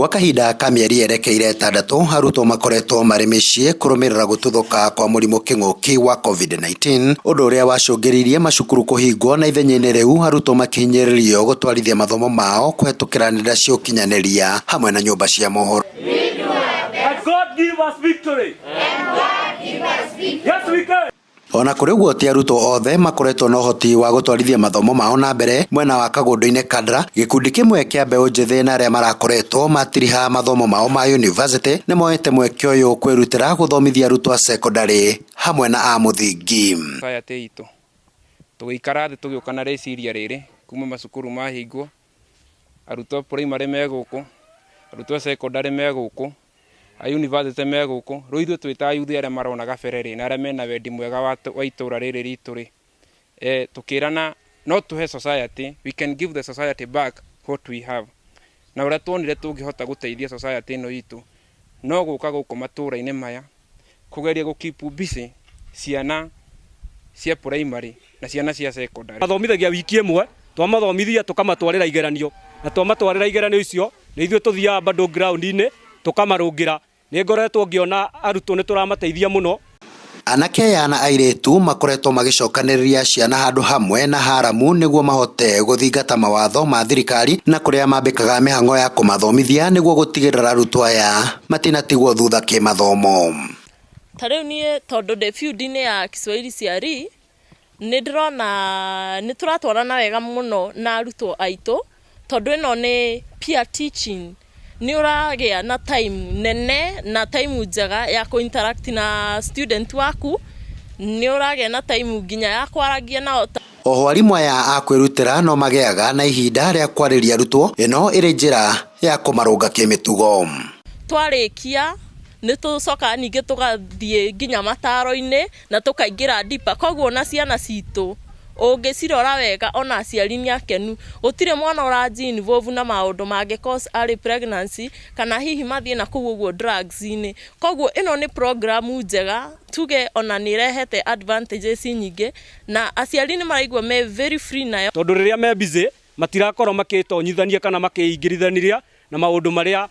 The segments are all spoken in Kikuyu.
Gwa kahinda ka mĩeri yerekeire 6 arutwo makoretwo marĩ mĩciĩ kũrũmĩrĩra gũtuthũka kwa mũrimũ kĩng'ũki wa COVID-19, ũndũ ũrĩa wacũngĩrĩirie macukuru kũhingwo na ithenya-inĩ rĩu arutwo makĩhinyĩrĩrio gũtwarithia mathomo mao kũhetũkĩra nenda cia ũkinyanĩria hamwe na nyũmba cia mohoro. And God give us victory. And God give us victory. Yes, we can. Ona kũrĩ ũguo, ti arutwo othe makoretwo na ũhoti wa gũtwarithia mathomo mao na mbere. Mwena wa Kagũndũ-inĩ Kandara, gĩkundi kĩmwe kĩa mbeũ njĩthĩ na arĩa marakoretwo matiriha mathomo mao ma university nĩ moete mweke ũyũ kwĩrutĩra gũthomithia arutwo a secondary hamwe na a mũthingi. Society itũ tũgĩikara thĩ, tũgĩũka na rĩciria rĩrĩ kuma macukuru mahingwo, arutwo primary me gũkũ, arutwo secondary me gũkũ, a university me gũkũ. Rĩu ithuĩ twĩ ta youth arĩa marona gabere rĩ, na arĩa mena wendi mwega wa itũra rĩrĩ ritũ rĩ, tũkĩrana no tũhe society, we can give the society back what we have. Na ũrĩa tuonire tũngĩhota gũteithia society ĩno itũ no gũka gũkũ matũra-inĩ maya kũgeria gũ keep busy ciana cia primary na ciana cia secondary. Mathomithagia wiki ĩmwe, twamathomithia tũkamatwarĩra igeranio, na twamatwarĩra igeranio icio nĩ ithuĩ tũthiaga bado ground-inĩ tũkamarũngĩra. Nĩ ngoretwo ngĩona arutwo nĩ tũramateithia mũno. Anake aya na airĩtu makoretwo magĩcokanĩrĩria ciana handũ hamwe na haramu nĩguo mahote gũthingata mawatho ma thirikari, na kũrĩa mambĩkaga mĩhang'o ya kũmathomithia nĩguo gũtigĩrĩra arutwo aya matinatigwo thutha kĩmathomo. Ta rĩu niĩ, tondũ ndĩ field-inĩ ya Kiswahili CRE, nĩ ndĩrona nĩ tũratwarana wega mũno na arutwo aitũ, tondũ ĩno nĩ peer teaching. Nĩ ũragĩa na time nene na time njega ya kũ interact na student waku, nĩ ũragĩa na time nginya ya kwaragia nao. Oho arimũ aya a kwĩrutĩra no magĩaga na ihinda rĩa kwarĩria arutwo, ĩno ĩrĩ njĩra ya kũmarũnga kĩmĩtugo. Twarĩkia nĩ tũcokaga ningĩ tũgathiĩ nginya mataro-inĩ na tũkaingĩra deeper. Koguo ona ciana citũ ũngĩcirora wega, ona aciari nĩ akenu, gũtirĩ mwana ũranji involve na maũndũ mangĩ cause arĩ pregnancy kana hihi mathiĩ na kũu ũguo drugs-inĩ. Koguo ĩno nĩ program njega, tuge ona nĩ ĩrehete advantages nyingĩ na aciari nĩ maraigua me very free nayo. Tondũ rĩrĩa me busy matirakorwo makĩtonyithania kana makĩingĩrithania na maũndũ marĩa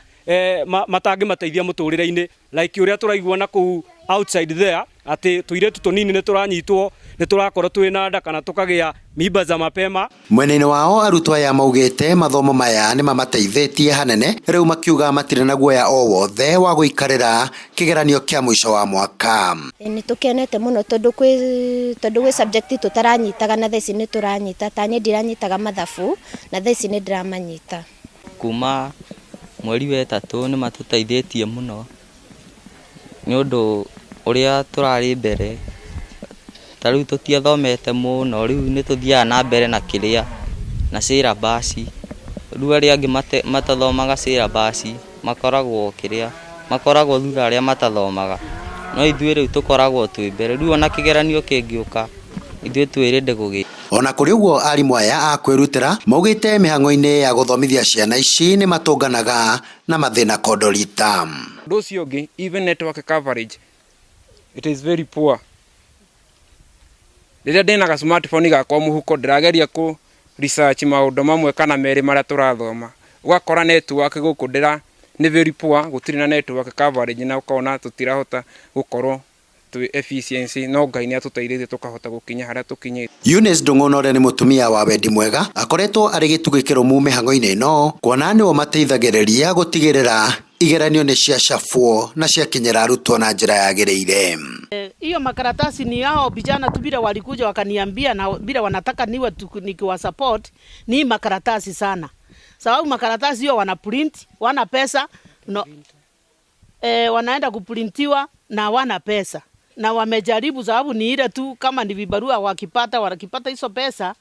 matangĩmateithia mũtũrĩre-inĩ, like ũrĩa tũraigua na kũu outside there atĩ tũirĩtu tũnini nĩ tũranyitwo, nĩ tũrakorwo twĩna nda kana tũkagĩa mimba za mapema. Mwena-inĩ wao, arutwo aya maugĩte mathomo maya nĩ mamateithĩtie hanene, rĩu makiuga matirĩ na guoya o wothe wa gũikarĩra kĩgeranio kĩa mũico wa mwaka. Nĩ tũkenete mũno tondũ gwĩ subject tũtaranyitaga na thaa ici nĩ tũranyita. Ta niĩ ndiranyitaga mathabu na thaa ici nĩ ndĩramanyita. Kuma mweri wa 3 nĩ matũteithĩtie mũno, nĩ ũndũ ũrĩa tũrarĩ mbere, ta rĩu tũtiathomete mũno, rĩu nĩ tũthiaga na mbere na kĩrĩa na syllabus. Rĩu arĩa angĩ matathomaga syllabus makoragwo kĩrĩa makoragwo thutha, arĩa matathomaga, no ithuĩ rĩu tũkoragwo twĩ mbere. Rĩu ona kĩgeranio kĩngĩũka, ithuĩ twĩ ready gũgĩ. Ona kũrĩ ũguo, arimũ aya a kwĩrutĩra maugĩte mĩhang'o-inĩ ya gũthomithia ciana ici nĩ matũnganaga na mathĩna kondorita. Ũndũ ũcio ũngĩ, even network coverage, it is very poor. Rĩrĩa ndĩna ga smartphone gakwa mũhuko, ndĩrageria kũ research maũndũ mamwe kana merĩ marĩa tũrathoma, ũgakora network gũkũ ndĩra nĩ very poor, gũtirĩ na network coverage, na ũkona tũtirahota gũkorwo twĩ efficiency, no Ngai nĩ atũteithĩtie tũkahota gũkinya harĩa tũkinyĩte. Eunice Ndung'u na ũrĩa nĩ mũtumia wa wendi mwega akoretwo arĩ gĩtugĩ kĩrũmu mĩhang'o-inĩ ĩno, kuona nĩwe mateithagĩrĩria gũtigĩrĩra igeranio nĩ ciacabwo na ciakinyĩra arutwo na njĩra yagĩrĩire. Hiyo makaratasi ni hao vijana tu vile walikuja wakaniambia na vile wanataka niwe nikiwa support ni makaratasi sana, sababu makaratasi hiyo wana print, wana pesa no, wanaenda kuprintiwa na wana pesa na wamejaribu, sababu ni ile tu kama ni vibarua wakipata hizo pesa,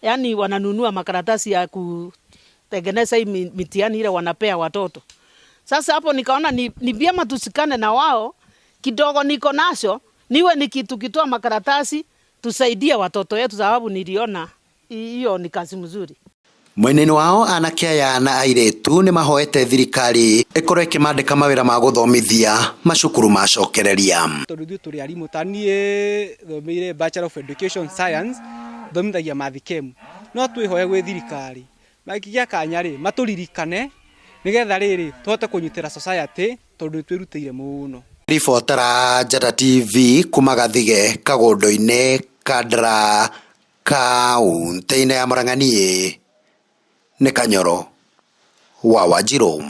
yani wananunua makaratasi ya kutengeneza hii mitihani ile wanapea watoto. Sasa hapo nikaona ni vyema tusikane na wao kidogo, niko nacho niwe ni kitu kitoa makaratasi tusaidie watoto wetu, sababu niliona hiyo ni kazi mzuri. Mwena-inĩ wao, anake aya na airĩtu nĩ mahoete thirikari ĩkorwo ĩkĩmandĩka mawĩra ma gũthomithia macukuru macokereria. Tondũ ithuĩ tũrĩ arimũ, ta niĩ thomeire Bachelor of Education Science, thomithagia Math Chem, no twĩhoe gwĩ thirikari makĩgĩa kanya rĩ matũririkane. Nigetha rĩrĩ tũhote kũnyitĩra society tondũ nĩ twĩrutĩire mũno. Ribotera Njata TV kuma Gathige kagũndũ-inĩ Kandara kaũntĩ-inĩ ya Murang'a niĩ nĩ Kanyoro wa Wanjiru.